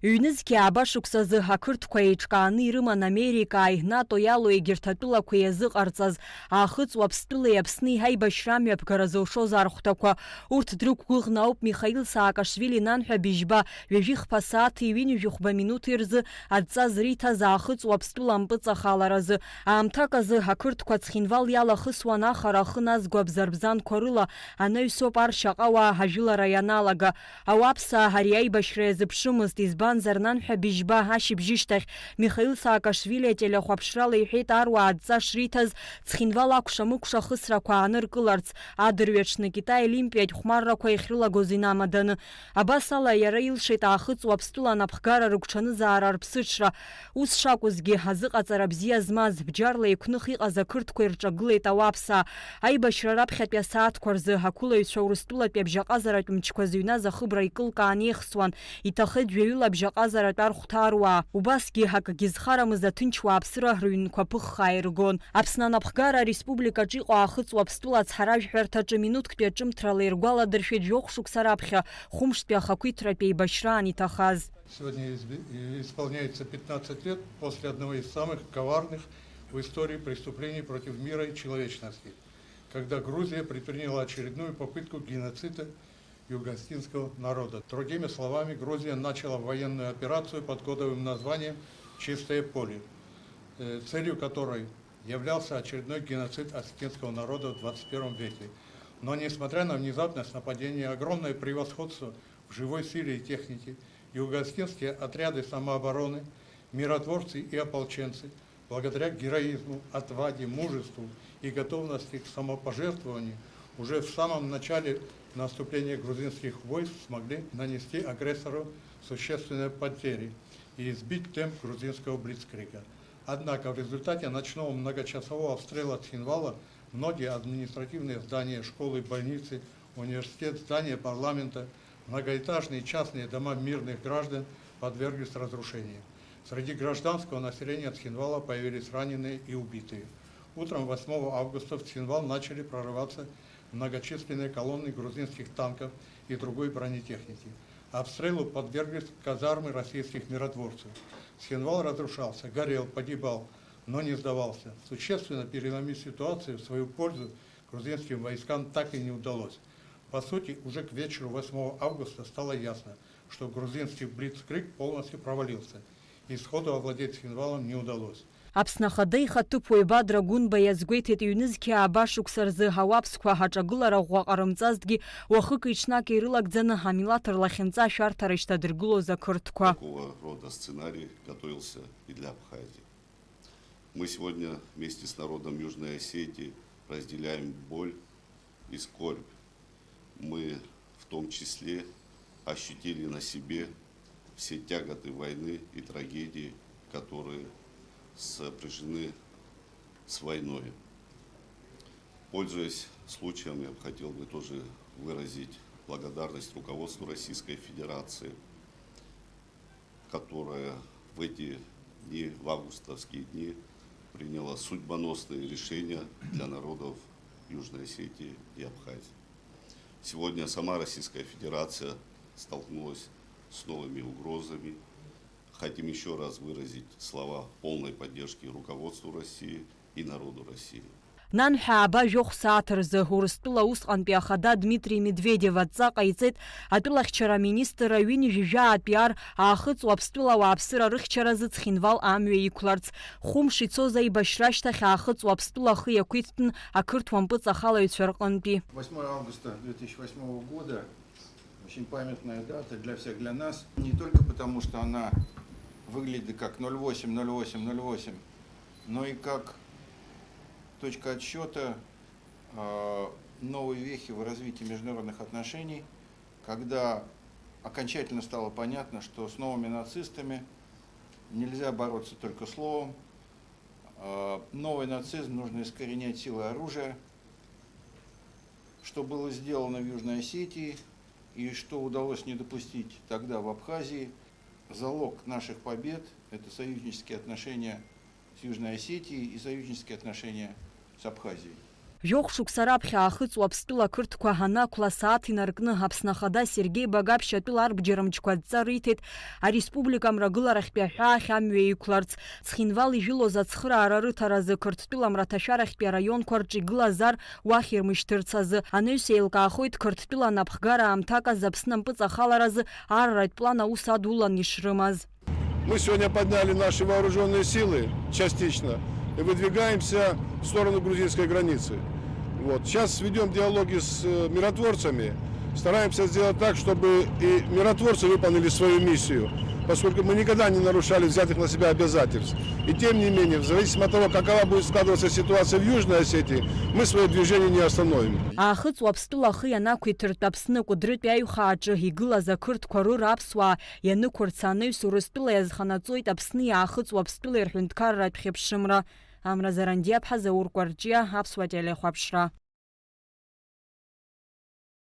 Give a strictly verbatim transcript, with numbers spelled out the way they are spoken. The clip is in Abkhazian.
Ҩнызқьи ааба шықәсазы ақырҭқәа еиҿкааны ирыман Америкааи, НАТО иалоу егьырҭ атәылақәеи иазыҟарҵаз, Аахыҵ Уаԥстәылеи Аԥсни ҳаибашьра амҩаԥгара зылшоз архәҭақәа. Урҭ дрықәгәыӷны ауп Михаил Саакашвили нанҳәа быжьба, ҩажәи хԥа сааҭи ҩынҩажәи хәба минуҭи рзы адҵа зриҭаз Аахыҵ Уаԥстәыла ампыҵахаларазы. Аамҭак азы ақырҭқәа Цхинвал иалахысуан ахара ахы назго абзарбзанқәа рыла, анаҩсоуп ар шьаҟауаа ҳажәылара ианалага. Ауаԥсаа ари аибашьра иазыԥшымызт, избанзар, нанҳәа быжьба ашьыбжьышьҭахь Михаил Саакашвили ателехәаԥшрала иҳәеит аруаа адҵа шриҭаз, Цхинвал акәша-мыкәша ахысрақәа ааныркыларц, адырҩаҽны Китай Олимпиатә хәмаррақәа иахьрылагоз инамаданы. Абас ала, иара илшеит Аахыҵ Уаԥстәыла анапхгара рыгәҽанызаара рԥсыҽра. Ус шакәызгьы, азыҟаҵара бзиа змаз, бџьарла еиқәных иҟаз ақырҭқәа ирҿагылеит ауаԥсаа. Аибашьра раԥхьатәи асааҭқәа рзы ақәылаҩцәа Урыстәылатәи абжьаҟазаратә мчқәа зыҩназ ахыбра икылкаан еихсуан, иҭахеит жәаҩыла абжьаҟазаратә архәҭаруаа. Убасгьы акгьы зхарамыз аҭынч уааԥсыра рыҩнқәа ԥыххаа иргон. Аԥсны анапхгара ареспубликаҿ иҟоу Аахыҵ Уаԥстәыла ацҳаражәҳәарҭаҿы минуҭктәи аҿымҭрала иргәаладыршәеит жәохә шықәса раԥхьа хәымштәи ахақәиҭратәи еибашьраан иҭахаз. Сегодня изби-, исполняется пятнадцать лет после одного из самых коварных в истории преступлений против мира и человечности, когда Грузия предприняла очередную попытку геноцида югоосетинского народа. Другими словами, Грузия начала военную операцию под кодовым названием «Чистое поле», э, целью которой являлся очередной геноцид осетинского народа в двадцать первом веке. Но несмотря на внезапность нападения, огромное превосходство в живой силе и технике, югоосетинские отряды самообороны, миротворцы и ополченцы, благодаря героизму, отваге, мужеству и готовности к самопожертвованию, уже в самом начале наступления грузинских войск смогли нанести агрессору существенные потери и сбить темп грузинского блицкрига. Однако в результате ночного многочасового обстрела Цхинвала многие административные здания, школы, больницы, университет, здание парламента, многоэтажные частные дома мирных граждан подверглись разрушению. Среди гражданского населения Цхинвала появились раненые и убитые. Утром восьмого августа в Цхинвал начали прорываться многочисленные колонны грузинских танков и другой бронетехники. Обстрелу подверглись казармы российских миротворцев. Цхинвал разрушался, горел, погибал, но не сдавался. Существенно переломить ситуацию в свою пользу грузинским войскам так и не удалось. По сути, уже к вечеру восьмого августа стало ясно, что грузинский блицкриг полностью провалился, и сходу овладеть Цхинвалом не удалось. Аԥсны Ахада ихаҭыԥуаҩ Бадра Гәынба иазгәеиҭеит, ҩнызқьи ааба шықәса рзы ауаԥсқәа аҿагылара ӷәӷәа ҟарымҵазҭгьы, уахыки-ҽнаки ирылагӡаны амилаҭ рлахьынҵа ашәарҭара ишьҭадыргылоз ақырҭқәа. Такого рода сценарий готовился и для Абхазии. Мы сегодня вместе с народом Южной Осетии разделяем боль и скорбь. Мы в том числе ощутили на себе все тяготы войны и трагедии, которые сопряжены с войной. Пользуясь случаем, я бы хотел бы тоже выразить благодарность руководству Российской Федерации, которая в эти дни, в августовские дни, приняла судьбоносные решения для народов Южной Осетии и Абхазии. Сегодня сама Российская Федерация столкнулась с новыми угрозами. Хотим ещё раз выразить слова полной поддержки руководству России и народу России. Нанҳәа ааба жәохә сааҭ рзы Урыстәыла усҟантәи ахада Дмитрий Медведев адҵа ҟаиҵеит атәылахьчара аминистр аҩынҩажәи жәаатәи ар Аахыҵ Уаԥстәыла ауааԥсыра рыхьчаразы Цхинвал амҩа иқәларц. Хәымш ицоз аибашьра ашьҭахь Аахыҵ Уаԥстәыла ахы иақәиҭтәын ақырҭуа мпыҵахалаҩцәа рҟынтәи. Восьмое августа две тысячи восьмого года. Очень памятная дата для всех, для нас. Не только потому, что она выглядит как ноль восемь, ноль восемь, ноль восемь, но и как точка отсчёта, а, новой вехи в развитии международных отношений, когда окончательно стало понятно, что с новыми нацистами нельзя бороться только словом. А, новый нацизм нужно искоренять силой оружия, что было сделано в Южной Осетии и что удалось не допустить тогда в Абхазии. Залог наших побед — это союзнические отношения с Южной Осетией и союзнические отношения с Абхазией. Жәохә шықәса раԥхьа Аахыҵ Уаԥстәыла ақырҭқәа анақәла асааҭ инаркны, Аԥсны Ахада Сергеи Багаԥшь атәыла арбџьармчқәа адҵа риҭеит, ареспублика мрагыларахьтәи аҳәаахь амҩа иқәларц. Цхинвал ижәылоз ацхыраара рыҭаразы, Қырҭтәыла мраҭашәарахьтәи араионқәа рҿы игылазар, уахь ирмышьҭырц азы. Анаҩс еилкаахоит Қырҭтәыла напхгара аамҭак азы Аԥсны ампыҵахаларазы арратә план аус адулан ишрымаз. Мы сегодня подняли наши вооруженные силы частично и выдвигаемся в сторону грузинской границы. Вот. Сейчас ведем диалоги с э, миротворцами, стараемся сделать так, чтобы и миротворцы выполнили свою миссию, поскольку мы никогда не нарушали взятых на себя обязательств. И тем не менее, в зависимости от того, какова будет складываться ситуация в Южной Осетии, мы свое движение не остановим. Аахыҵ Уаԥстәыла ахы ианақәиҭыртә Аԥсны Кәыдрытәи аиҩхааҿы игылаз ақырҭқәа рыра аԥсуаа ианықәырца анаҩс Урыстәыла иазханаҵоит Аԥсни Аахыҵ Уаԥстәылеи рҳәынҭқарратә хьыԥшымра. Амра Зарандиаԥҳа, Заур Кәарҷиа, Аԥсуа телехәаԥшра.